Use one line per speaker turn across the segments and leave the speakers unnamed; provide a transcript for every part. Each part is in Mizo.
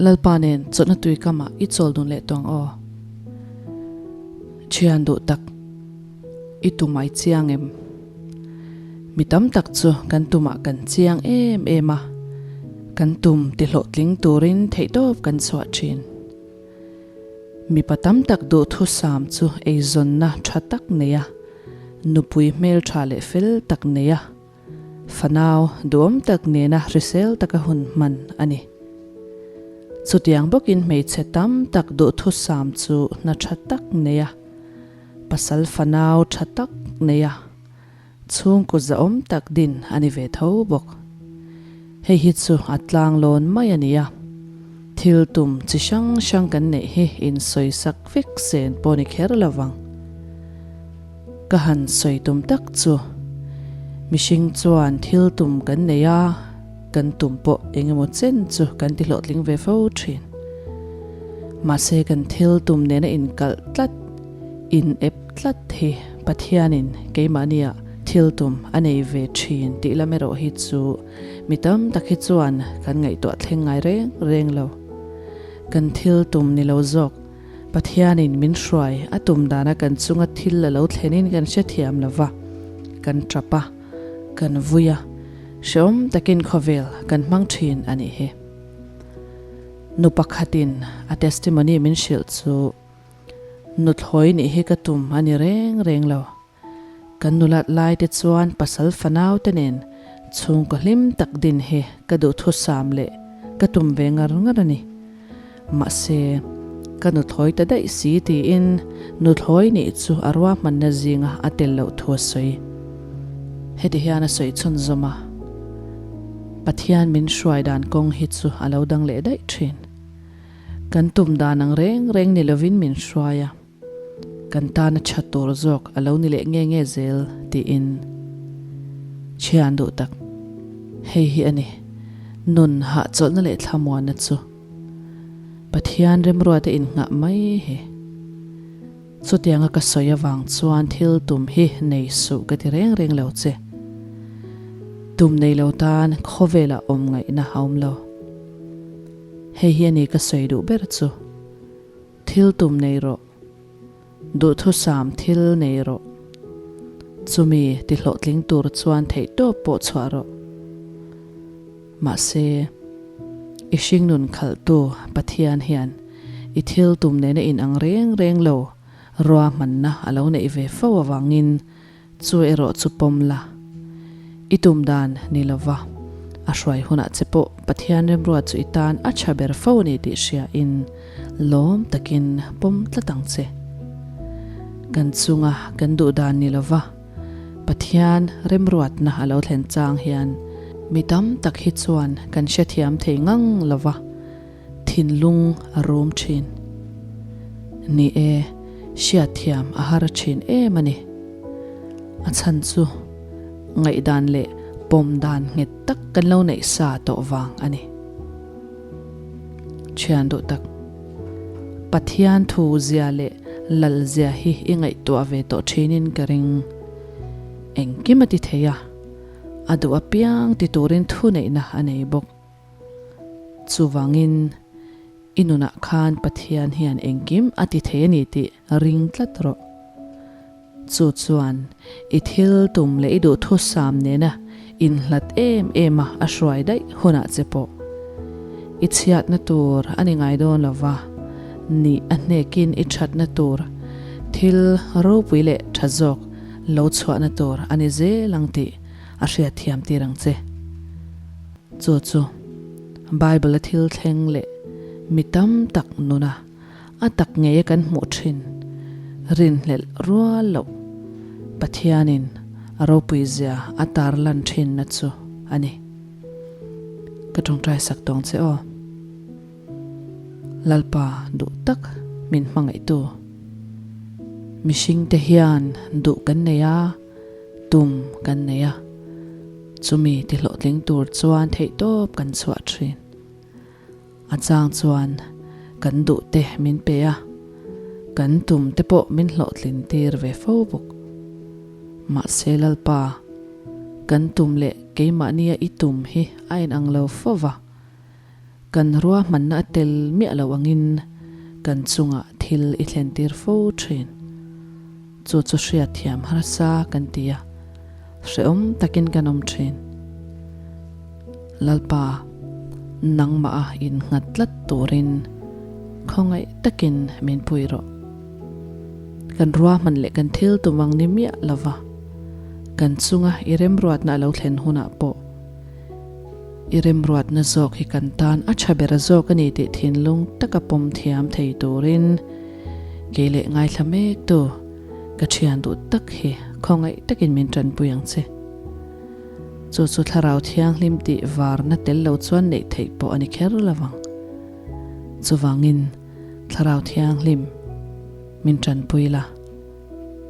Lalpa nen chawlhna tui kamah i chawl dun leh tawng aw. Thian duh tak, i tum ai chiang em? Mi tam tak chu kan tumah kan chiang em em a, kan tum ti hlawhtling turin theihtawp kan chhuah thin. Mipa tam tak duhthusam chu eizawnna tha tak nei a, nupui hmeltha leh fel tak nei a, Fanau duhawm tak nena hrisel taka hun hman a ni. Chutiang bawkin hmeichhe tam tak duhthusam chu hna tha tak nei a, pasal fanau tha tak nei a, chhungkaw zahawm tak din a ni ve tho bawk. Hei hi chu a tlanglawn mai a ni a, thil tum chi hrang hrang kan neih hi insawisak vek sen pawh ni kher lo vang. Ka han sawi tum tak chu, mihring chuan thil tum kan nei a, kan tum pawh eng emaw chen chu kan ti hlawhtling ve fo thin. Mahse kan thil tum nena inkalh tlat, in ep tlat hi Pathianin keimahnia thil tum a nei ve thin tih lam erawh hi chu mi tam tak hi chuan kan ngaihtuah thleng ngai reng reng lo. Kan thil tum ni lo zawk. Pathianin min hruai a tum dana kan chunga thil a lo thlenin kan hrethiam lo va, kan tap a, kan vui a, hrehawm takin khawvel kan hmang thin a nih hi. Nu pakhatin a testimony min hrilh chu, Nuthlawi nih hi ka tum a ni reng reng lo. Kan nulat lai te chuan pasal fanau te nen chhungkaw hlim tak din hi ka duhthusam leh ka tum ve ngar ngar a ni. Mahse, ka nuthlawi ta daih si tiin nuthlawi nih chu a ruahmanna zinga a tel loh thu a sawi. Heti hian a sawi chhunzawm a, Pathian min hruai dan kawng hi chu a lo dang leh daih thin. Kan tum dan ang reng reng ni lovin min hruai a. Kan tana tha tur zawk a lo ni leh nge nge zel tiin chhian duh tak. Hei hi a ni, nun hahchawlhna leh thlamuanna chu. Pathian remruate innghah mai hi. Chutianga ka sawi avang chuan thil tum hi nei suh ka ti reng reng lo che. Tum nei lo tan khawvelah awm ngaihna a awm lo. Hei hi a ni ka sawi duh ber chu. Thil tum nei rawh. Duhthusam thil nei rawh. Chumi ti hlawhtling tur chuan theihtawp pawh chhuah rawh. Mahse, i hringnun khalhtu Pathian hian i thil tum nena inang reng reng lo ruahmanna a lo neih ve fo avangin Chu erawh chu pawm la, i tum dan ni lova, a hruai hunah che pawh Pathian remruat chu i tan a tha ber fo a ni tih hriain lawm takin pawm tlat ang che. Kan chunga kan duh dan ni lova, Pathian remruatna a lo thlen chang hian mi tam tak hi chuan kan hrethiam thei ngang lova, thinlung a rum thin. Ni e, hriatthiam a har thin em a ni. A chhan chu ngaihdan leh pawm dan nghet tak kan lo neih sa tawh vang a ni. Thian duh tak, Pathian thu zia leh lal zia hi i ngaihtuah ve tawh thinin ka ring. Engkim a ti thei a, a duh apiang ti turin thuneihna a nei bawk. Chuvangin, i nunah khan Pathian hian engkim a ti thei a ni tih ring tlat rawh. Chu chuan i thil tum leh i duhthusam nena inhlat em em a a hruai daih hunah che pawh i chhiatna tur a ni ngai dawn lo va, nih a hnekin i thatna tur thil ropui leh tha zawk lo chhuahna tur a ni zel ang tih a hriatthiam tir ang che. Chu chu Bible-a thil thleng leh mi tam tak nuna a tak ngeia kan hmuh thin rinhlelh rual loh Pathianin a ropuizia a tarlan thinna chu a ni. Ka tawngtai sak tawng che aw. Lalpa duh tak min hmangaihtu. Mihringte hian duh kan nei a. Tum kan nei a, chumi ti hlawhtling tur chuan theihtawp kan chhuah thin. A chang chuan kan duh te min pe a, kan tum te pawh min hlawhtlin tir ve fo bawk. Mahse Lalpa, kan tum leh keimahnia i tum hi a inang lo fo va. Kan ruahmanna a tel miah lo angin kan chungah thil i thlentir fo thin. Chu chu hriatthiam harsa kan ti a, hrehawm takin kan awm thin. Lalpa, nangmah a innghat tlat turin khawngaih takin min pui rawh. Kan ruahman leh kan thil tum ang ni miah lova, kan chunga i remruatna a lo thlen hunah pawh i remruatna zawk hi kan tan a tha ber zawk a ni tih thinlung taka pawm thiam thei turin kei leh ngaithla mek tu ka thian duh tak hi khawngaih takin min tanpui ang che. Chu chu Thlarau Thianghlim tih varna tel lo chuan neih theih pawh a ni kher lo vang. Chuvangin Thlarau Thianghlim min tanpui la,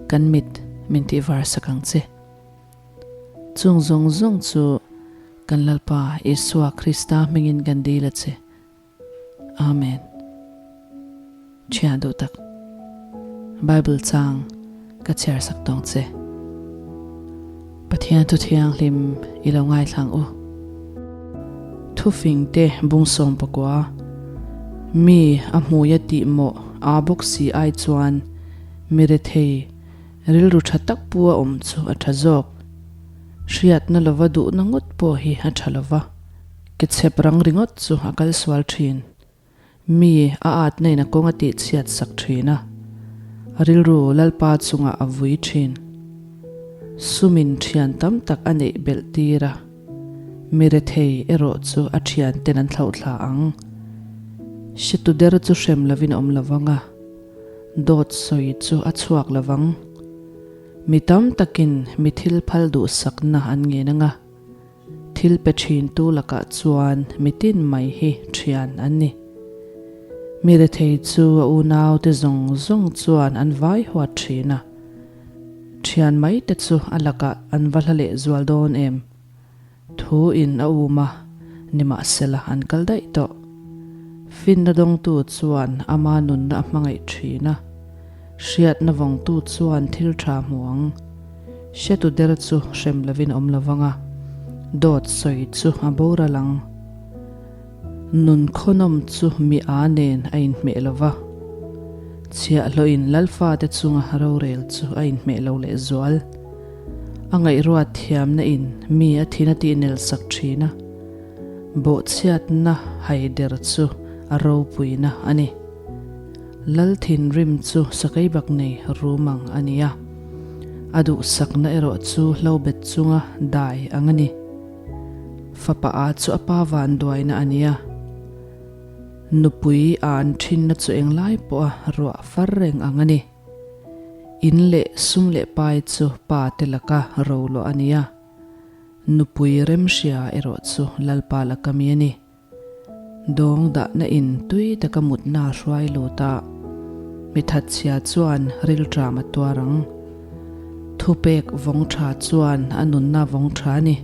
kan mit min tih var sak ang che. Chung zawng zawng chu kan Lalpa Isua Krista hmingin kan dil a che. Amen. Thian duh tak, Bible chang ka chhiar sak tawng che. Pathian thu thianghlim i lo ngaithlang u. Thufing te bung 19, Mi a hmuia tih mawh aa bawk si ai chuan mi rethei rilru tha tak pu a awm chu a tha zawk. Hriatna lova duhna ngawt pawh hi a tha lova. Ke chhep rang ringawt chu a kal sual thin. Mi a atna in a kawng a tih chhiat sak thin a, a rilru Lalpa chungah a vui thin. Sumin thian tam tak a neih belh tir a, mi rethei erawh chu a thian ten an thlauh thla ang. Hretu der chu hrem lovin a awm lovang a, dawt sawi chu a chhuak lovang. Mi tam takin mi thil phal duhsakna an ngen ang a. Thil pe thintu lakah chuan mitin mai hi thian an ni. Mi rethei chu a unaute zawng zawng chuan an vai huat thin a, thian mai te chu a lakah an va hla leh zual dawn em? Thu in a um a, nimahsela an kal daih tawh. Finna dawngtu chuan ama nunna a hmangaih thin a, hriatna vawngtu chuan thil tha hmu ang. Hretu der chu hrem lovin a awm lo vang a, dawt sawi chu a boral ang. Nun khawnawm chu mi a nen a inhmeh lo va, chhiahhlawhin Lalfate chunga rorel chu a inhmeh lo lehzual. A ngaihruat thiamna in mi a thin a tihnel sak thin a, bawhchhiatna haider chu a ropuina a ni. Lal thinrim chu sakei bak nei rum ang a ni a, a duhsakna erawh chu hlobet chunga dai ang a ni. Fapa a chu a pa vanduaina a ni a, nupui a an thinna chu englai pawha ruah far reng ang a ni. In leh sum leh pai chu pa te laka roluah a ni a, nupui remhria erawh chu Lalpa laka mi a ni. Dawng dahna in tui taka mutna a hruai lut a, mi thatchhia chuan rilṭam a tuar ang. Thupek vawng ṭha chuan a nunna vawng ṭha a ni.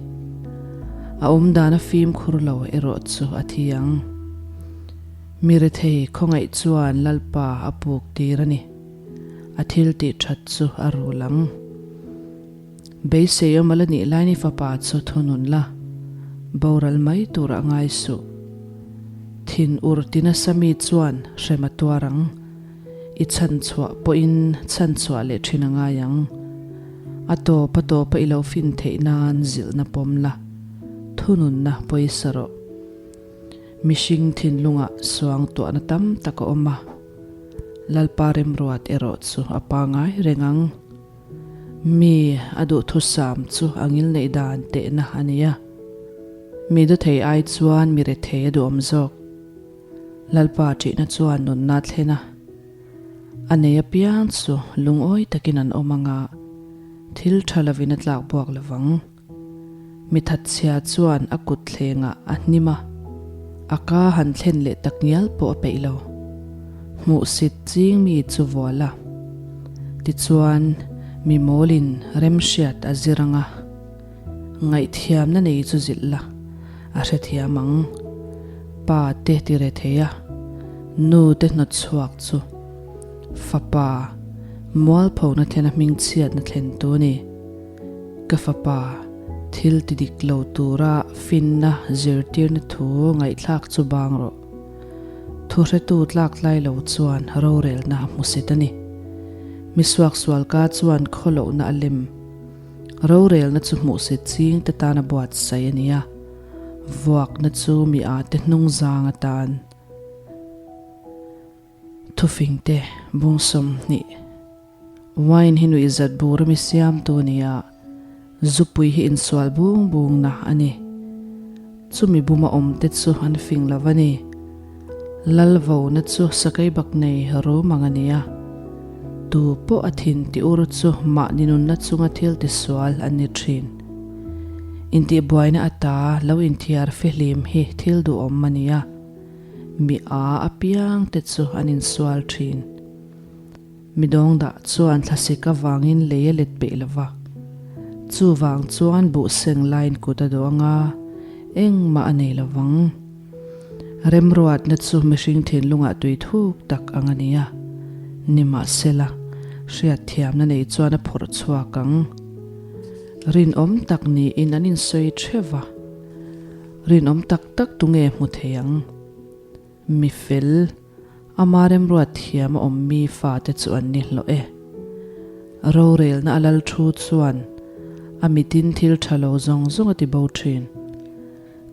A awmdan a fimkhur lo erawh chu a thi ang. Mi rethei khawngaih chuan Lalpa a puk tir a ni. A thil tih ṭhat chu a rul ang. Beisei awm a la nih lain i fapa chu thunun la, boral mai turah ngai suh. Thin ur ti nasa mi chuan hrem a tuar ang. I chhanchhuah pawhin chhanchhuah leh thin a ngai ang. A tawp a tawpa i lo fin theih nan zilhna pawm la, thununna pawisa rawh. Mihring thinlungah suangtuahna tam tak a awm a, Lalpa remruat erawh chu a pangai reng ang. Mi a duhthusam chu a ngilneih dan tehna a ni a. Mi dawthei ai chuan mi rethei a duhawm zawk. Lalpa ṭihna chuan nunna a thlen a. A nei apiang chu lungawi takin an awm anga thil ṭha lovin a tlak buak lovang. Mi thatchhia chuan a kut thlengah a hnim a, a ka han thlen leh tak ngial pawh a peih lo. Hmuhsit ching mi chu vual a. Tichuan, mi mawlin remhriat a zir ang a, ngaihthiamna nei chu zilh la, a hrethiam ang. Pa te ti re thei a, nu te hnawt chhuak chu fapa mualphona thlena hmingchhiatna thlen tu a ni. Ka fapa, thil ti dik lo tura fin. Finna zirtirna thu ngaihthlak chu bang rawh. Thuhretu tlaktlai lo chuan rorelna a hmusit a ni. Mi suaksualka chuan khawlohna a lem. Rorelna chu hmuhsit ching te tan a buatsaih a ni a, vuakna chu mi â te hnungzang atan. Thufing te bung 20. Wine hi nuihzat bur ami siamtu a ni a, zupui hi insual bung bungna a ni. Chumi buma awm te chu an fing lo a ni. Lal vona chu sakei bak nei rum ang a ni a, tu pawh a thin ti ur chu mahni nunna chunga thil tisual an ni thin. Intihbuaina ata lo inthiar fihlim hi thil duhawm a ni a. Mi a apiang te chu an insual thin. Mi dawngdah chuan thlasik avangin lei a let peih lo va. Chuvang chuan buh seng laiin kut a dawh anga engmah a nei lo vang. Remruatna chu mihring thinlungah tui thuk tak ang a ni a. Nimahsela, hriatthiamna nei chuan a phawrh chhuak ang. Rinawm tak niin an insawi theuh va. Rinawm tak tak tunge hmu thei ang? Mi fel, ama remruat thiam a awm mi fate chu an ni hlawh e. Rorelna a lal thu chuan a mitin thil tha lo zawng zawng a ti bo thin.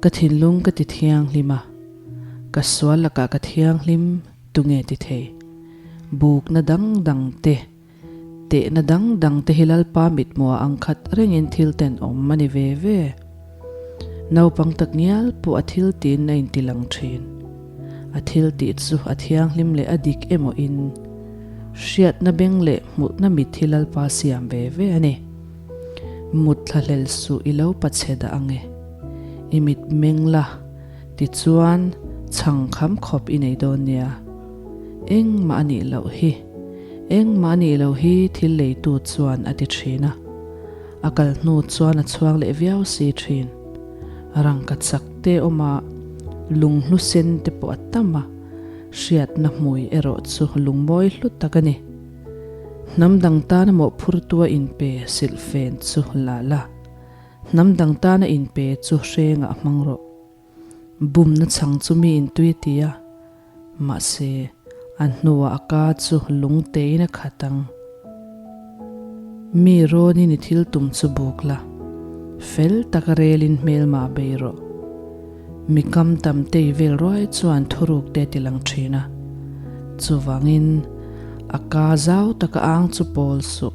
Ka thinlung ka ti thianghlim a, ka sual lakah ka thianghlim tunge ti thei? Bukna dang dang te. Tehna dang dang te hi Lalpa mithmuah ang khat rengin thil tenawm a ni ve ve. Naupang tak ngial pawh a thil tiin a inti lang thin. A thil tih chu a thianghlim leh a dik emaw in hriatna beng leh hmuhna mit hi Lalpa siam ve ve a ni. Mut thlahlel suh i lo pachhe dah ang e. I mit meng la tichuan chhang kham khawp i nei dawn nia. Engmah a nih loh hi. Engmah a nih loh hi thil leitu chuan a ti thin a. A kal hnu chuan a chhuak leh viau si thin. Rangka chak te awm a, lunghlu sen te pawh a tam a, hriatna hmui erawh chu lungmawi hlu tak a ni. Hnam dang tana mawhphurtua inpe silhfen chu la la, hnam dang tana inpe chu hrengah hmang rawh. Bumna chhang chu mi intui a ti a, mahse, a hnuah a ka chu lung tein a khat ang. Mi rawnin i thil tum chu buk la, fel taka relin hmelmah bei rawh. Mi kam tam tei vel ruai chuan thuruk te a ti lang thin a, chuvangin a ka zau taka ang chu pawl suh.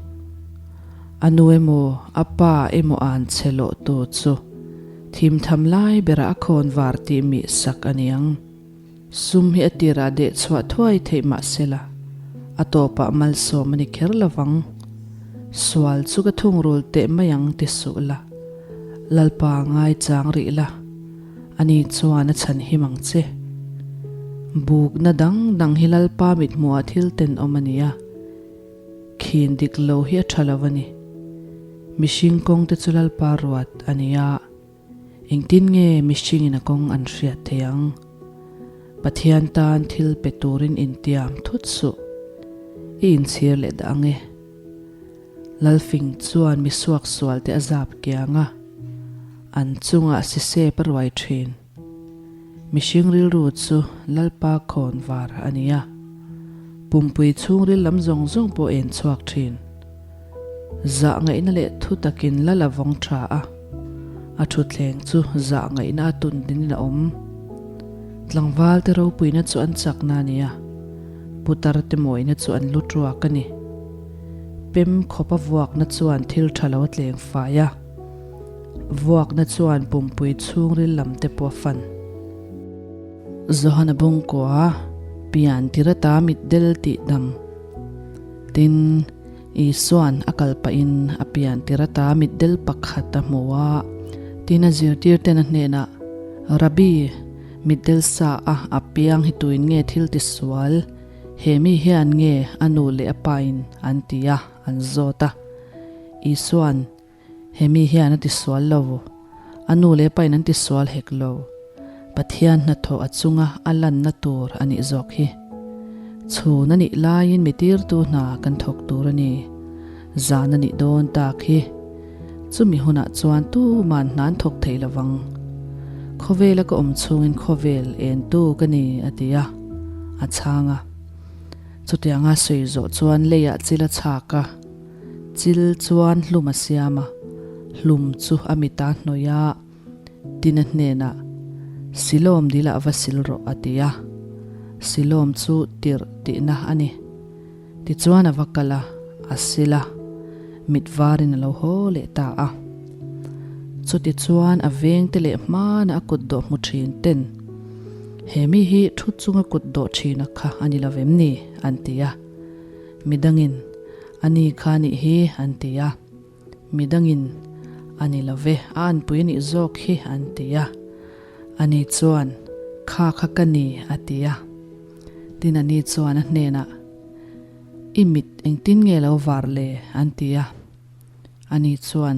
A nu emaw a pa emaw an che lawh tu chu Thim tham lai berah a khawn var tih mih sak a niang. Sum hi a tirah deh chhuah thuai theih mah sela, a tawpah malsawm a ni kher lovang. Sual chu ka thungrul teh mai ang ti suh la, Lalpa ngai chang rih la, ani chuan a chhan him ang che. Bukna dang dang hi Lalpa mithmuhah thil tenawm a ni a. Khin dik lo hi a tha lo a ni. Mihring kawng te chu Lalpa ruat a ni a, engtin nge mihringin a kawng an hriat thei ang? Pathian tan thil pe turin intiam thut suh, i inchhir leh dah ang e. Lalfing chuan mi suaksual te a zap kiang a, an chungah sisep a ruai thin. Mihring rilru chu Lalpa khawn var a ni a, pumpui chhungril lam zawng zawng pawh en chhuak thin. Zah ngaihna leh thu takin lal a vawng tha a, a thutthleng chu zah ngaihna a tun dinin a awm. Tlangval te ropuina chu an chakna a ni a, putar te mawina chu an lu tuak a ni. Pem khawpa vuakna chuan thil tha lo a tleng fai a. Vuakna chuan pumpui chhungril lam te pawh a fan. Johana Bungkua pian tirata mitdel tih dam. Tin, Isua'n a kal pahin a pian tirata mitdel pakhat a hmu a, tin a zirtirten a hnenah, Rabbi, mitdel sa a a piang hi tuin nge thil tisual? He mi hian nge a nu leh a pain an ti a, an zawt a. Isua'n He mi hian a tisual lo. A nu leh pain an tisual hek lo. Pathian hnathawh a chunga a lanna tur a nih zawk hi. Chhun a nih laiin mi tirtu hna kan thawk tur a ni. Zan a nih dawn tak hi. Chumi hunah chuan tuman hna an thawk thei lovang. Khawvela ka awm chhungin khawvel entu ka ni, a ti a, a chhang a. Chutianga sawi zawh chuan leiah chil a chhak a, chil chuan hlum a siam a, hlum chu a mita hnawih a, Tina hnenah, Silawm dilah va sil rawh, a ti a. Silawm chu tirh tihna a ni. Tichuan a va kal a, a sil a, mit varin a lo haw leh ta a. Chutichuan a vengte leh hmana a kut dawh hmu thin ten, He mi hi thu chunga kut dawh thina kha a ni lo vem ni? an ti a. Midangin, A ni kha nih hi, an ti a. Midangin, A ni lo ve, a anpui a nih zawk hi, an ti a. Ani chuan, Kha kha ka ni, a ti a. Tin ani chuan a hnenah, I mit engtin nge lo var le? an ti a. Ani chuan,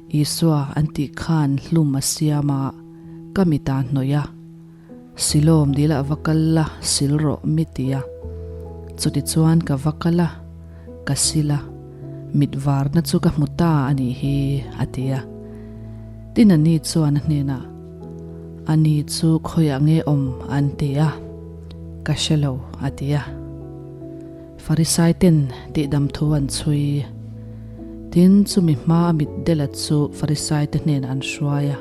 Isua an tih khan hlum a siam a, ka mit a hnawih a. Silawm dilah va kal la, sil rawh mi ti a. Chutichuan ka va kal a, ka sil a, mit varna chu ka hmu ta a nih hi, a ti a. Tin ani chuan a hnenah, Ani chu khawiah nge awm? an ti a. Ka hre lo, a ti a. Farisai ten tihdam thu an chhui. Tin, chumi hma a mit dela chu Farisai te hnenah an hruai a.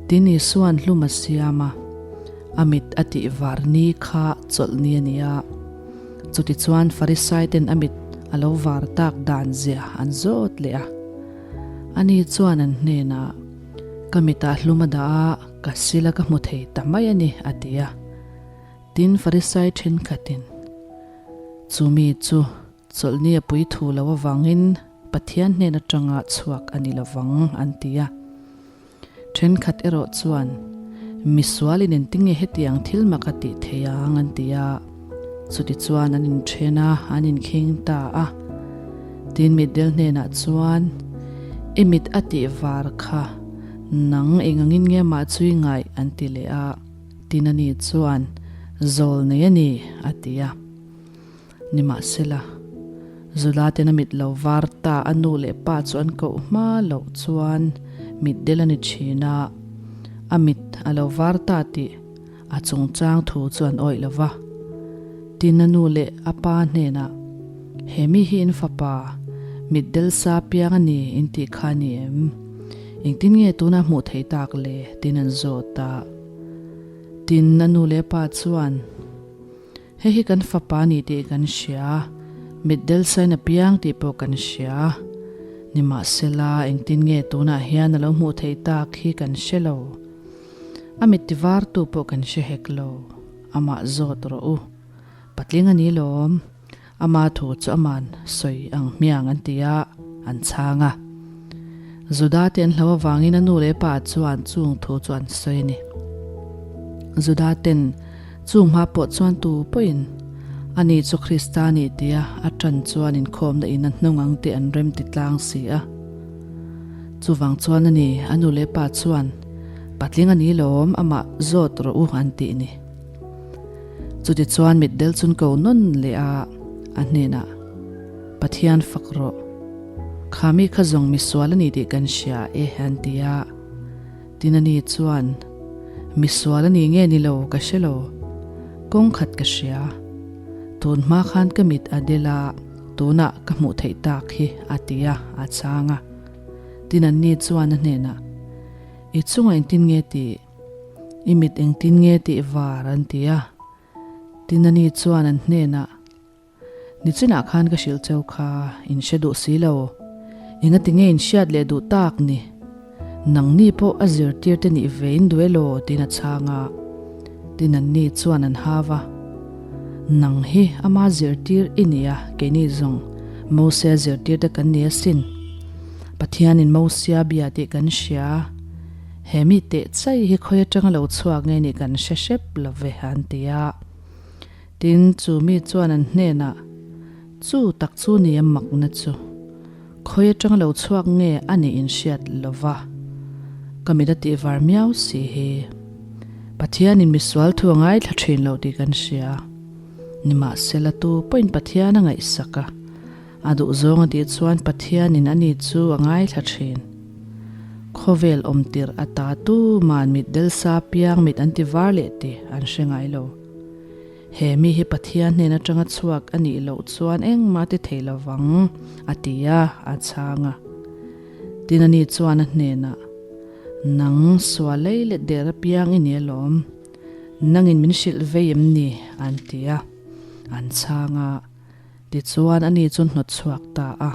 Tin, Isua'n hlum a siam a, a mit a tih var ni kha chawlh ni a ni a. Chutichuan Farisai ten a mit a lo var tak dan zia an zawt leh a. Ani chuan an hnenah, Ka mitah hlum a dah a, ka sila ka hmu thei ta mai a ni, a ti a. Tin, Farisai thenkhatin, Chu mi chu chawlhni a pui thu lo avangin Pathian hnen atanga chhuak a ni lovang, an ti a. Thenkhat erawh chuan, Misualin engtinge hetiang thil mak a tih thei ang, an ti a. Chutichuan an inthen a, an inkhing ta a. Tin, mitdel hnenah chuan, I mit a tih var kha nang engangin nge mah chu i ngaih? an ti leh a. Tin a ni chuan, Zawl nei a ni, a ti a. Nimahsela, Zula ten a mit lo var ta a nu leh pa chu an koh hma loh chuan mitdel a ni thin a, a mit a lo var ta tih a chungchang thu chu an awih lo va. Tin a nu leh a pa hnenah, He mi hi in fapa, mitdel sa piang a ni in tih kha a ni em? Engtin nge tunah hmuh theih tak le? Tin an zawt a. Tin, a nu leh pa chuan, Hei hi kan fapa a ni tih kan hria, mitdel sain a piang tih pawh kan hria. Nimahsela, engtin nge tunah hian a lo hmuh theih tak hi kan hre lo. A mit tivartu pawh kan hre hek lo. Amah zawt rawh u. Patling a ni lawm. Ama thu chu aman sawi ang hmiang an ti a, an chhang a. Juda te an hlo avangin a nu leh pa chuan chung thu chu an sawi a ni. Juda ten chung hma pawh chuan tu pawhin ani chu Krista a ni tia a tan chuan inkhawmna in a hnung ang tih an rem ti tlang si a. Chuvang chuan a ni a nu leh pa chuan patling a ni lawm amah zawt rawh u an tih ni. Chutichuan mitdel chun ko nawn leh a, a hnenah, Pathian fak rawh. Kha mi kha zawng misual a ni tih kan hria e, an ti a. Tin ani chuan, Misual a ni nge ni lo ka hre lo. Kawng khat ka hria. Tun hma khan ka mit a del a, tunah ka hmuh theih tak hi, a ti a, a chhang a. Tin anni chuan a hnenah, I chungah engtin nge tih? I mit engtin nge tih var an ti a. Tin ani chuan an hnenah, Nichinah khan ka hrilh cheu kha in hre duh si lo. Engati nge in hriat leh duh tak ni? Nangni pawh a zirtir te nih ve in duh elaw? tiin a chhang a. Tin anni chuan an hau a, Nang hi ama zirtir i ni a, keini zawng Mosia zirtir te kan ni asin. Pathianin Mosia bia tih kan hria. He mi teh chai hi khawi atanga lo chhuak nge nih kan hre hrep lo ve an ti a. Tin, chu mi chuan an hnenah, Chu tak chu ni a makna chu. Khawi atanga lo chhuak nge a nih in hriat lo va. Ka mit a tih var miau si hi. Pathianin misual thu a ngaithla thin lo tih kan hria. Nimahsela tu pawhin Pathian a ngaihsak a. A duhzawng a tih chuan Pathianin ani chu a ngaithla thin. Khawvel awm tirh ata tuman mitdel sa piang mit an ti var leh tih an hre ngai lo. He mi hi Pathian hnen atanga chhuak a nih loh chuan engmah ti thei lo vang, a ti a, a chhang a. Tin ani chuan a hnenah, Nang sual lei let der apiang i ni alawm. Nangin min hrilh vei em ni? an ti a. An chhang a. Tichuan ani chu hnawt chhuak ta a.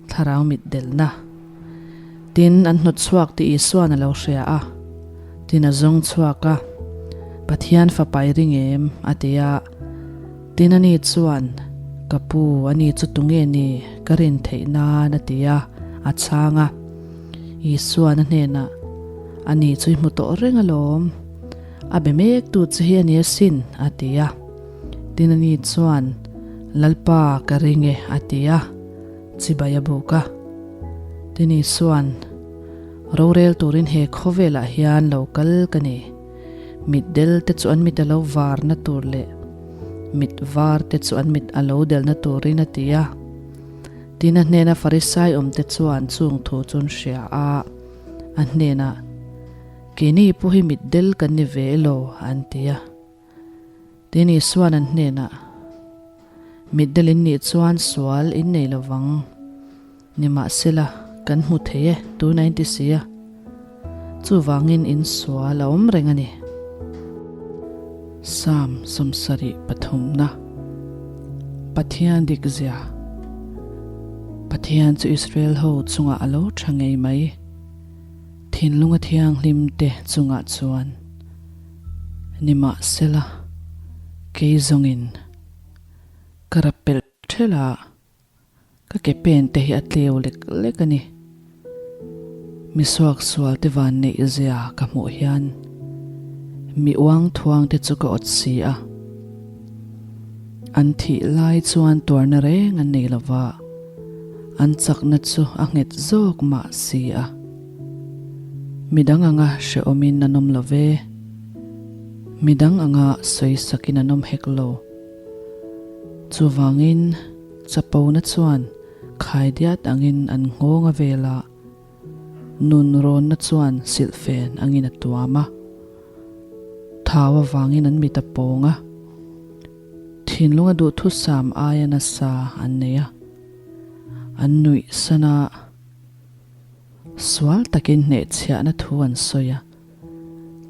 Thlarau mit delhna. Tin, an hnawt chhuak tih Isua'n a lo hria a. Tin a zawng chhuak a, Pathian fapa i ring em? a ti a. Tin ani chuan, Ka pu, ani chu tunge ni? Ka rin theih nan a ti a, a chhang a. Isua'n a hnenah, Ani chu i hmu tawh reng alawm. A be mek tu che hi a ni asin, a ti a. Tin ani chuan, Lalpa, ka ring e, a ti a, chibai a buk a. Tin Isua'n, Rorel turin he khawvelah hian lo kal ka ni. Mitdel te chu an mit a lo varna tur leh mit var te chu an mit a lo delna turin a ti a. Tin a hnena Farisai awmte chuan chung thu chu an hria a, a hnenah, Keini pawh hi mitdel kan ni ve elo, an ti a. Tin Isua'n an hnenah, Mitdel in nih chuan sual in nei lo vang. Nimahsela, kan hmu thei e, tuna in ti si a. Chuvangin in sual a awm reng a ni. Psalm 73 na Pathian dikzia Pathian chu Israel ho chungah a lo tha ngei mai. Thinlunga thianghlim te chungah chuan. Nimahsela, kei zawngin ka rap pelh ṭhelh a, ka ke pen te hi a tleu lek lek a ni. Mi suaksual te van neih zia ka hmuh hian mi uang thuang te chu ka awt si a. An thih lai chuan tuarna reng an nei lova, an chakna chu a nghet zawk mah si a. Midang anga hrehawmin an awm lo ve. Midang anga sawisakin an awm hek lo. Chuvangin, chapona chuan khaidiat angin an nghawng a vel a, nun rawnna chuan silhfen angin a tuam a. Thau avangin an mit a pawng a, thinlunga duhthusam aia nasa an nei a, an nuih san a. Sual takin hnehchhiahna thu an sawi a,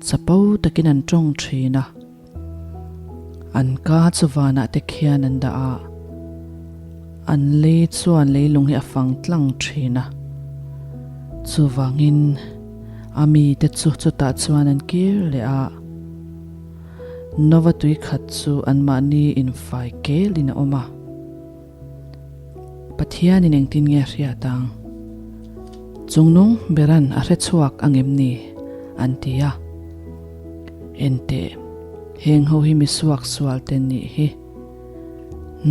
chapo takin an tawng thin a. An ka chu vanah te khian an dah a, an lei chuan leilung hi a fang tlang thin a. Chuvangin a mite chu chutah chuan an kir leh a, Nova tui khat chu anmahni infai kelin a awm a. Pathianin engtin nge a hriat ang? Chungnung beran a hre chhuak ang em ni? an ti a. Enteh, heng ho hi mi suak sual te nih hi.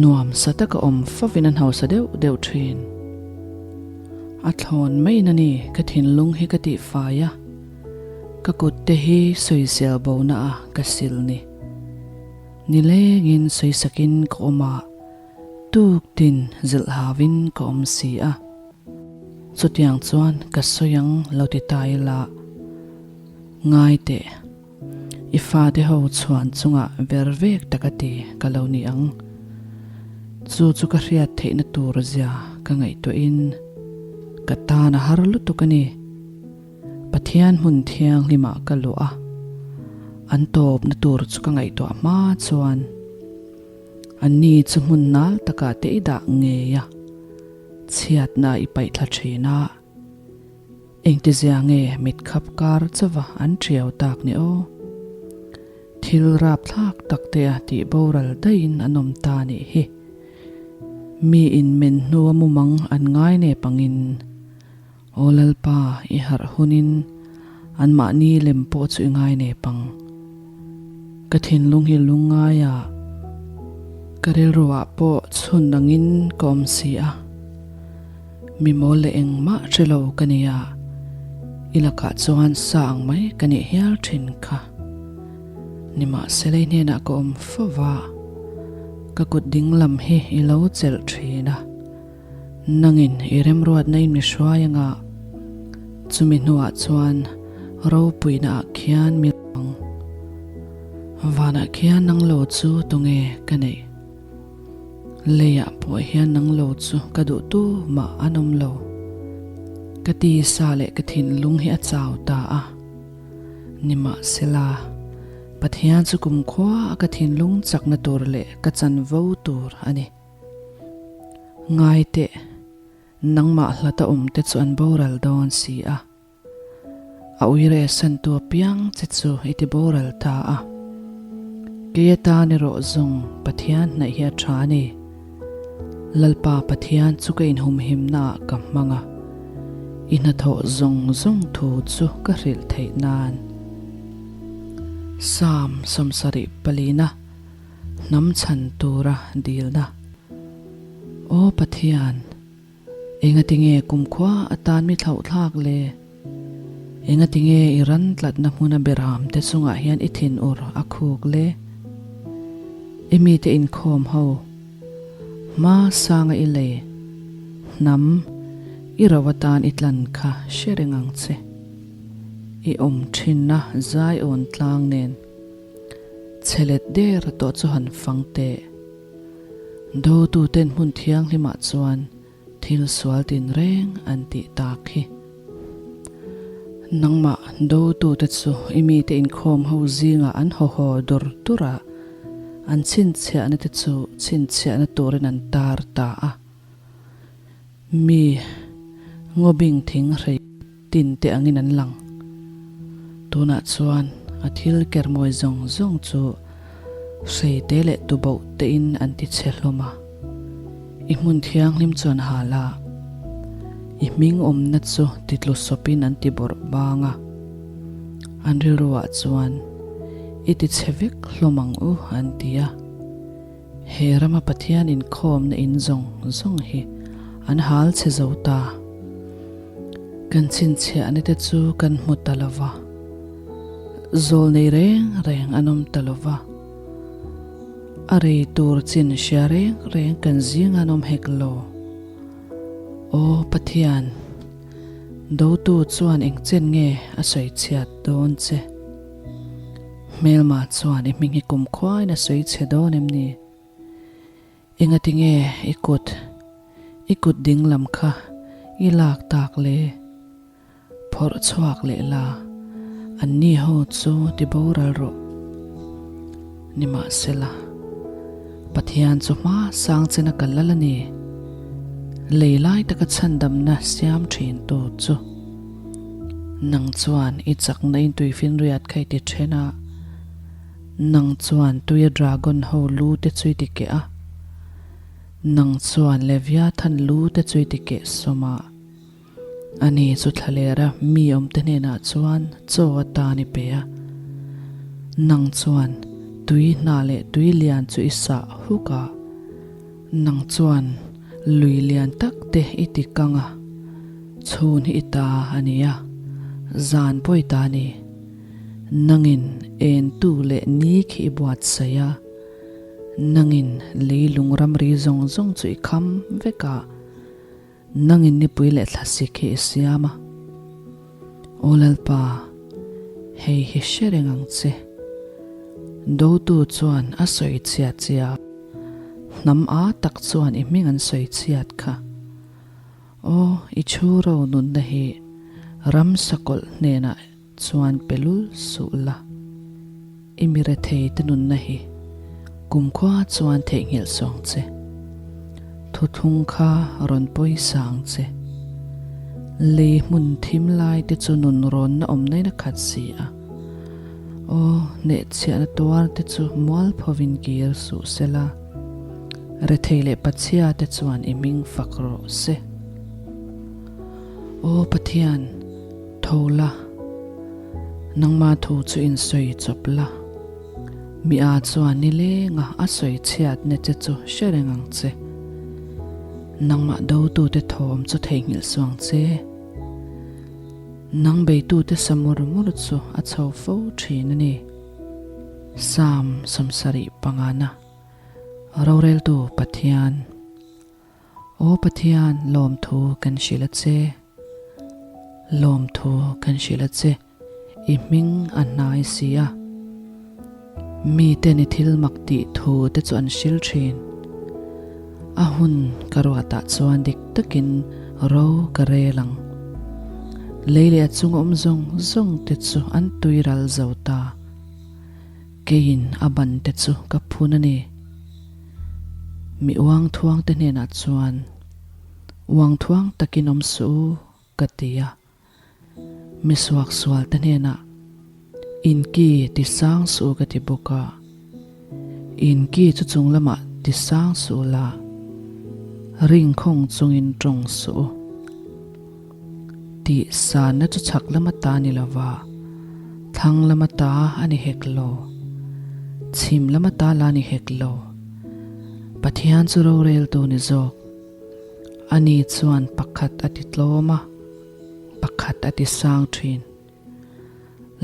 Nuam sa taka awm fovin an hausa deuh deuh thin. A thlawn maiin a ni ka thinlung hi ka tihfai a, ka kut te hi sawisel bona a ka sil ni. Nilengin sawisakin ka awm a. Tuktin zilh hauin ka awm si a, chutiang chuan ka sawi ang lo ti ta ila, Ngai teh, i fate ho chhuan chungah ver vek tak a ti ka lo ni ang. Chu chu ka hriat theihna tur zia ka ngaihtuahin ka tan a har lutuk a ni. Pathian hmun thianghlimah ka luah a, an tawpna tur chu ka ngaihtuah hma chuan, Anni chu hmun nal takah te i dah ngei a, chhiatna i paih thla thin a. Engtizia nge mit khap kar chauva an ṭiau tak ni aw? Thil rapthlak tak te a tih boral daihin an awm ta nih hi. Mi in men hnua mumang an ngai nep angin. Aw Lalpa, i harh hunin anmahni lem pawh chu i ngai nep ang. Ka thinlung hi lungngai a, ka rilruah pawh chhun angin ka awm si a. Mi mawl leh engmah hre lo ka ni a, i lakah chuan sa ang mai ka nih hial thin kha. Nimahsela i hnenah ka awm fo va, ka kut dinglam hi i lo chelh thin a. Nangin i remruatna in mi hruai anga. Chumi hnuah chuan ropuina ah khian mi ang. Vanah khian nang lo chu tunge ka neih? Leiah pawh hian nang lo chu ka duh tu mah an awm lo. Ka tisa leh ka thinlung hi a chau ta a. Nimahsela, Pathian chu kumkhua a ka thinlung chakna tur leh ka chanvo tur a ni. Ngai teh, nangmah hlata awmte chu an boral dawn si a. A uire santu apiang che chu i ti boral ta a. Kei atan erawh zawng Pathian hnaih hi a tha a ni. Lalpa Pathian chu ka inhumhimnaah ka hmang a, i hnathawh zawng zawng thu chu ka hrilh theih nan. Psalm 70 palina Hnam chhan tura dilna. Aw Pathian! Engatinge kumkhua atan mi thlauhthlak le? Engatinge i ran tlatna hmuna beram te chungah hian i thinur a khuk le? I mite inkhawm ho, hma sanga i lei, hnam, i ro atan i tlan kha hre reng ang che. I awm thinna zaiawn tlang nen che let der tawh chu han fang teh. Dotuten hmun thianghlimah chuan thil sual tinreng an tih tak hi. Nangmah dotute chu i mite inkhawm ho zingah an haw haw dur dur a, an chhinchhiahna te chu chhinchhiahna turin an tar ta a. Mi ngawbing thing hrei tin te angin an lang. Tunah chuan a thil kermawi zawng zawng chu hrei te leh tuboh tein an ti chhe hlawm a. I hmun thianghlim chuan hal a, i hming awmna chu titlu sawpin an ti bawrh bang a. An rilruah chuan, I ti chhe vek hlawm ang u, an ti a. He rama Pathian inkhawmna in zawng zawng hi an hal chhe zo ta. Kan chhinchhiahna te chu kan hmu ta lo va, zawl nei reng reng an awm ta lo va, a rei tur chin hria reng reng kan zing an awm hek lo. Aw Pathian, dotu chuan engchen nge a sawi chhiat dawn che? Hmelma chuan i hming hi kum khuain a sawi chhe dawn em ni? Engati nge i kut, i kut ding lam kha i lak tak le? Phawrh chhuak leh la, anni ho chu ti boral rawh. Nimahsela, Pathian chu hma sang chena ka lal a ni. Lei lai taka chhandamna siam thintu chu. Nang chuan i chakna in tuifinriat kha i ti then a, nang chuan tuia dragon ho lu te chu i ti keh a, nang chuan Leviathan lu te chu i ti keh sawm a, ani chu thlalera mi awmte hnenah chuan chaw atan i pe a, nang chuan tui hna leh tui lian chu i sah huk a, nang chuan lui lian tak te i ti kang a. Chhun hi i ta a ni a, zan pawh i ta a ni. Nangin entu leh ni khi i buatsaih a, nangin leilung ramri zawng zawng chu i kham vek a, nangin nipui leh thlasik hi i siam a. Aw Lalpa, hei hi hre reng ang che. Dotu chuan a sawi chhiat che a, hnam a tak chuan i hming an sawi chhiat kha. Aw, i chhu ro nunna hi ramsa kawlh hnenah chuan pe lul suh la. I mi rethei te nunna hi kumkhua chuan theihnghilh suang che. Thuthlung kha rawn pawisa ang che. Lei hmun thim lai te chu nun rawnna awm nain a khat si a. Aw, hnehchhiahna tuar te chu mualphovin kir suh sela. Rethei leh Pachhia te chuan i hming fak rawh se. Aw Pathian, tho la, nangma thu chu in sawi chawp la. Mi a chuan nilenga a sawi chhiatna che chu hre reng ang che. Nangmah dotute thawm chu theihnghilh suang che. Nang beitute sa mur mur chu a chho fo thin a ni. Psalm 70 pangana. Roreltu Pathian, Aw Pathian, lawmthu kan hrilh a che. Lawmthu kan hrilh a che, i hming a hnai si a. Miten i thil mak tih thu te chu an hril thin. A hun ka ruatah chuan dik takin ro ka rel ang. Lei leh a chung awm zawng zawng te chu an tui ral zo ta. Keiin a ban te chu ka phun a ni. Mi uang thuang te hnenah chuan uang thuang takin awm suh u ka ti a. Mi suak sual te hnenah inki ti sang suh u ka ti bawk a. Inki chu chung lamah ti sang suh u la, ringkhawng chungin tawng suh u. Tih sanna chu chhak lama ta ni lova, thlang lama ta a ni hek lo, chhim lama ta la ni hek lo. Pathian chu roreltu ni zawk. Ani chuan pakhat a ti tlawm a, pakhat a ti sang thin.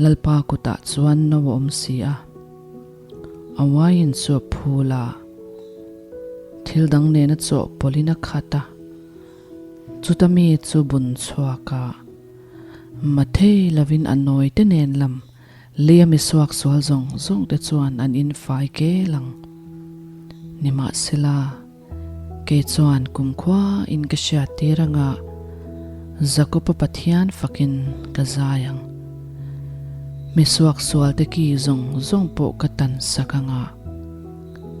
Lalpa kutah chuan no a awm si a, a wine chu a phul a, thil dang nena chawhpawlhin a khat a. Chuta mi chu bun chhuak a, Mathei lovin a nawi te nen lam lei a mi suak sual zawng zawng te chuan an in fai kel ang. Nimahsela, kei chuan kumkhua in ka hriat tir anga Jakob-a Pathian fakin ka zai ang. Mi suak sual te ki zawng zawng pawh ka tan sak anga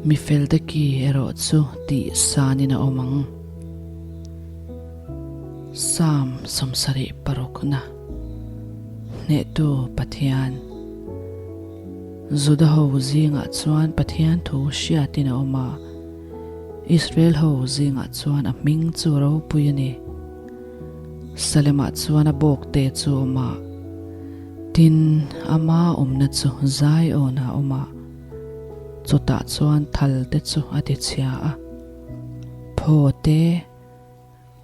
mi fel te ki erawh chu tih sanin a awm ang. Psalm 76na Hnehtu Pathian Juda ho zingah chuan Pathian thu hriatin a awm a, Israel ho zingah chuan a hming chu ropui a ni. Salemah chuan a bawkte chu a awm a, tin, ama awmna chu Zion-ah a awm a, chutah chuan thalte chu a tichhia a. Phaw te,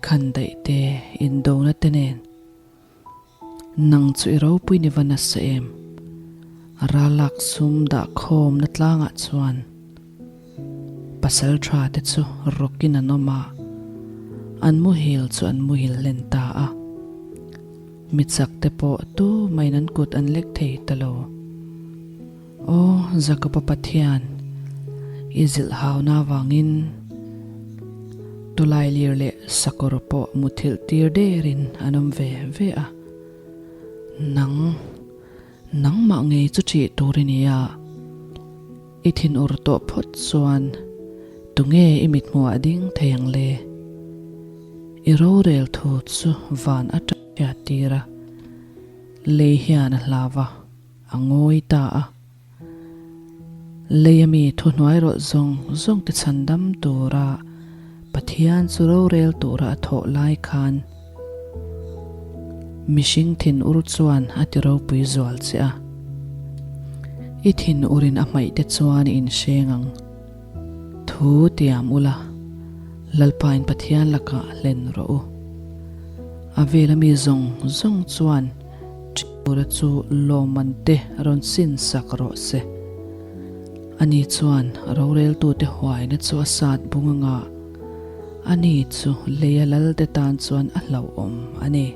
khandaih te, indona te nen. Nang chu i ropui ni va nasa em? Ralak sum dah khawmna tlangah chuan pasal tha te chu rawkin an awm a, an muhil chu an muhil hlen ta a. Mi chak te pawh tu main an kut an lek thei ta lo. Aw Jakoba Pathian, i zilh hauna avangin tawlailir leh sakawr pawh muthilh tir derin an awm ve ve a. Nang, nangmah ngei chu ṭih tur i ni a, i thinur tawh phawt chuan tunge i mithmuhah ding thei ang le? I rorel thu chu van aṭang hriat tir a, lei hian a hlau va. A ngawi ta a. Leia mi thuhnuai rawlh zawng zawng te chhandam tura Pathian chu rorel tura a thawh lai khan mihring thinur chuan a ti ropui zual che a. I thinurin a hmaih te chuan i inhreng ang. Thu tiam ula, Lalpain Pathian lakah hlen rawh u. A vela mi zawng zawng chuan Ṭiura chu lawmman te rawn sin sak rawh se. Ani chuan roreltute huaina chu a sat bung anga, ani chu leia lalte tan chuan a hlauhawm a ni.